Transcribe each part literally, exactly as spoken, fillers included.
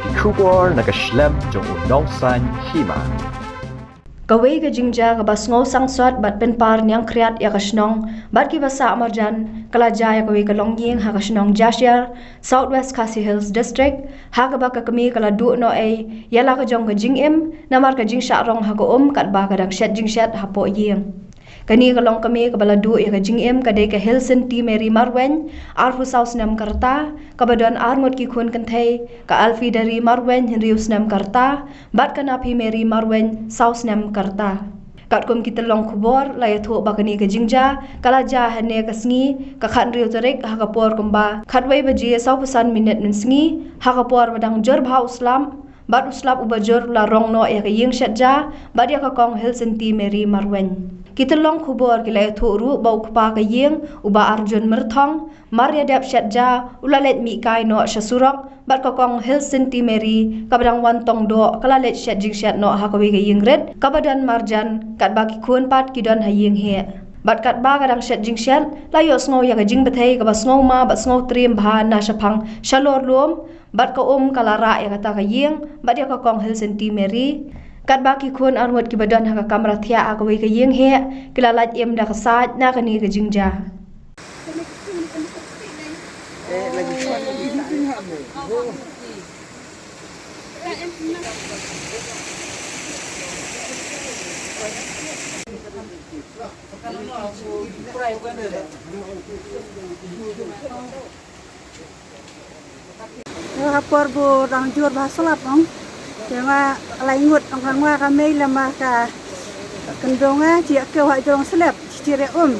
Ki khubor na ka shlem jong u nongsan hima. Kawei ka jingjia kaba sngew sangsot bad pynpar niangkhriat ïa ka shnong bad kiba sah marjan ka la jia ïa kawei ka longïing ha ka shnong Jashiar, South West Khasi Hills District, ha kaba ka kmie ka la duh noh ei ïa la ka jong ka jingim namar ka jingshah rong ha ka um katba ka dang shet jingshet hapoh ïing. Kane ka longkmie kaba la duh ïa ka jingim ka dei ka Hilson T Mary Marwein, arphew saw snem ka rta, kaba don arngut ki khun kynthei, ka Alfie Deri Marwein, hynriew snem ka rta, bad ka Naphi Mary Marwein, saw snem ka rta. Katkum ki tyllong khubor la ïathuh ba kane ka jingjia ka la jia hane ka sngi ka khathynriew tarik ha ka por kumba khatwei baje sawphew san minit mynsngi, ha ka por ba dang jur bha u slap bad u slap uba jur u la rong noh ïa ka ïing shet ja bad ïa ka kong Hilson T Mary Marwein. Ki tyllong khubor ki la ïathuh ruh ba u kpa ka ïing, u Bah Arjun Myrthong, mar ïa dep shet ja u la leit mih kai noh sha surok bad ka kong Hilson T Mary kaba dang wan tong doh ka la leit shet jingshet noh ha kawei ka ïing rit kaba don marjan, katba ki khun pat ki don ha ïing heh. Bad katba ka dang shet jingshet la ïohsngew ïa ka jingbthei kaba sngewma bad sngewtriem bha na shaphang shalor lum, bad ka um ka la rah ïa kata ka ïing bad ïa ka kong Hilson T Mary. Katba ki khun arngut kiba don ha ka kamra thiah ha kawei ka ïing heh ki la lait im da ka sait na kane ka jingjia. Ïa ha por ba dang jur bha slap ong. Te nga lai ngut ong ka nga ka mei lama ka kyndong nga ji ïa kew ha jrong slep ji re um.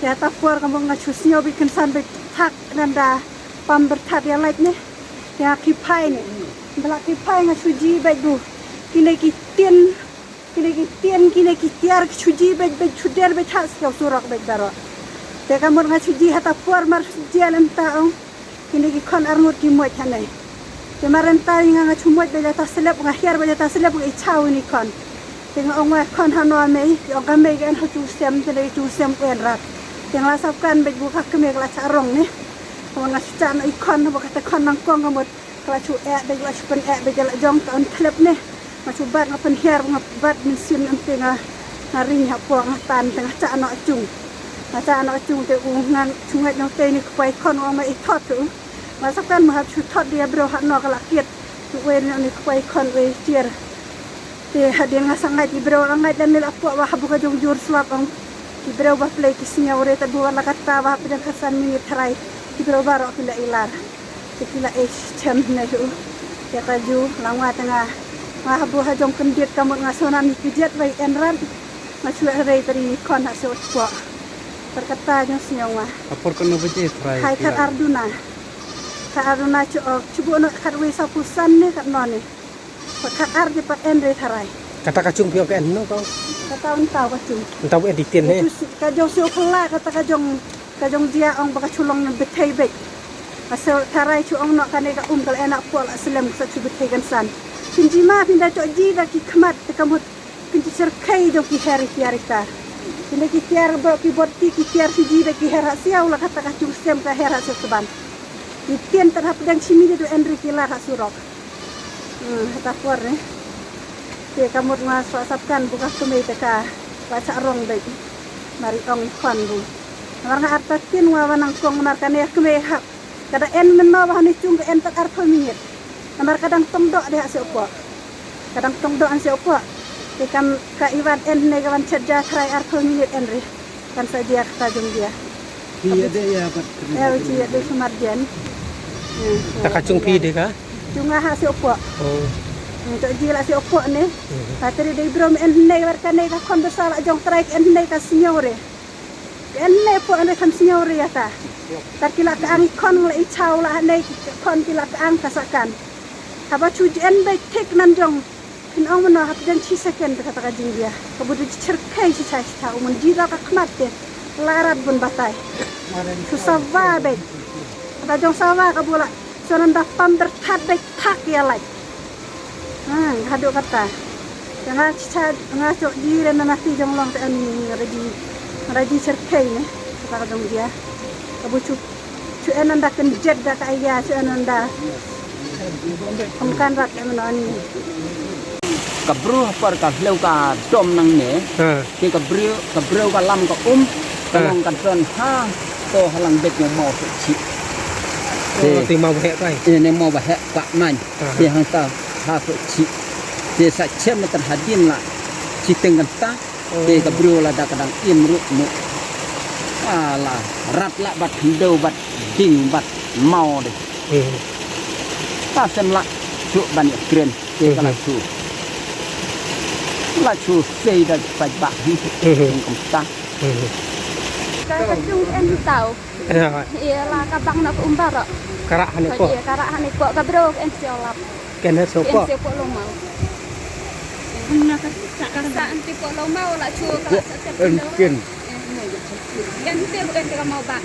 Te ha ta por ka mong nga shu sngew beit kynsan beit thak nanda pam byrthat ïa lait ne. Te nga ki phai ne. Bla ki phai nga shu ji beit bu. Kine ki tin Kine ki tien, kine ki tiar, ki shu ji beit, beit shu der beit ha skew surok beit baroh. Te ka mut nga shu ji ha ta por mar shu ji lem ta ong. Kine ki khon arngut ki moit hangne. Te mar lem ta nga nga shu moit beit ha ta slep, nga hiar beit ha ta slep, nga i chaw ini khon. Te nga ong wa khon hano mei, ki ong ka mei ka en ha chu sem, te ne chu sem en rat. Te nga la sap kan beit bu ka kmie ka la cha rong ne. Ka mut nga shu cha no i khon, bu ka ta khon nang kong ka mut. Ka la shu eh beit, la shu pyn eh beit, la jong ta un thlep ne. Nga shu bat nga pynhiar, nga bat mynsiem ym te nga, nga ring ha por nga tan te nga cha noh chung. Nga cha noh chung te u nga shu ngait noh te ni kpai khon u ma i thot tu. Nga sa kan ma hap shu thot dia bro ha noh ka la kiet. Tu wei ni kpai khon wei tiar. Te hadien nga sa ngait i bro la ngait dan ni la pok wa habu ka jong jur slap ong. I bro ba plei ki sngew re ta bu la kata wa hap dan ka san minit tharai. I bro baroh ki la ilar. Te ki la e chem ne hu. Te ka ju la ngwa te nga. Nga habu ha jong kyndit ka mut nga sona ni ki jet bai en ran. Nga shu rei tari khon ha shu pok. Ter kata jong sngew nga. Apor kono baje tharai. Hai ki khat la arduna. Khat arduna chu ok. Chu bu no khat wei sa pusan ne khat no ne. Pat khat ar je pat en re tharai. Kata ka chung phi ong ka en no kong? Kata un tau ka chung. Un tau en di tien ne. Ka jong shu phala kata ka jong, ka jong jia ong ba ka chu long na bethei bek. Ka sel tharai chu ong no kane ka um ka la en a pol a selem ka sa chu bethei kan san. Kin ji ma phin da cho ji da ki khmat te ka mut kin ji ser khei jong ki her ki ar ta. Kin da ki tiar ba ki bot ki, ki tiar shu ji da ki her ha siaw la kata ka chung sem ka her ha siaw seban. Ki tien tar hap dang chimi de du en re ki la ha surok. Hmm, ha ta por ne. Te ka mut nga sa sap kan bu ka kmei te ka ba cha rong beit. Mari ong i khon bu. Namar nga ar ta tin nga wa nang kong namar kane kmei hap. Ka da en mynno ba hani chung ka en ta arphew minit. Namar ka dang tong doh de ha se upo. Ka dang tong doh an se upo. Te kam ka iwan en ne ka wan chet ja tharai arphew minit en re. Kan sa jia kata jong jia. Phi ïa dei ïa bat kri. Ïa uji ïa dei sumar jen. Hmm. Ta ka chung phi dei ka? Chung nga ha se upo. Oh. Hmm, to ji la se upo ne. Hmm. Ka teri dei bro me en nei war ka nei ka khon besa la jong trai ka en nei ka senior re. Ka en nei po en re kan senior re ïa ta. Tar ki la ka ang i khon la i chaw la nei ki khon ki la ka ang ka sa kan. Haba chu ji en bai thik nan jong. Phin ong mano hap jan chi second kata ka jingbia. Ka budu chi cherkhei chi chai chi ta u mun ji da ka khmat te. Larat bun batai. Chu sawa bek. Kata jong sawa ka bula. Sonan da pam ber that bek thak ïa lai. Ha, hadu kata. Nga chi cha, nga chok ji re na nati jong long te ani raji. Raji cherkhei ne. Kata ka jong dia. Ka bu chu Chu en nanda kan jet da ka aya, chu en nanda. Ym kan rat em non. Ka bru ha por ka hleu ka dom nangne. Ha. Te ka bru, ka bru ka lam ka um. Ka Ha. long ka don ha. To ha lang bet ne mo se chi. Oh, Te. te mo ba heh kai. Eh, ne mo ba heh ka man. Ha. Te hang ta ha se chi. Te sa chem na ter hadin la. Chi teng kan ta. Te ka bru la da ka dang im ruh mu. Ala rat la bat hyndew bat ding bat mau de. Hmm. Ta sem la chu ban ya kren te ka la chu. La chu sei da pat ba hi. Hmm. Kum ta. Hmm. Ka ka chung en tau. Ya. Ia la ka bang na ka umbar. Ka rah hane ko. Ia ka rah hane ko ka bru en sio lap. Ken ha so Ken ko. sio ko lo mau. Ka sa anti ko lo mau la chu ka la sa. Ken ken. Ken te ko en ka mau ba.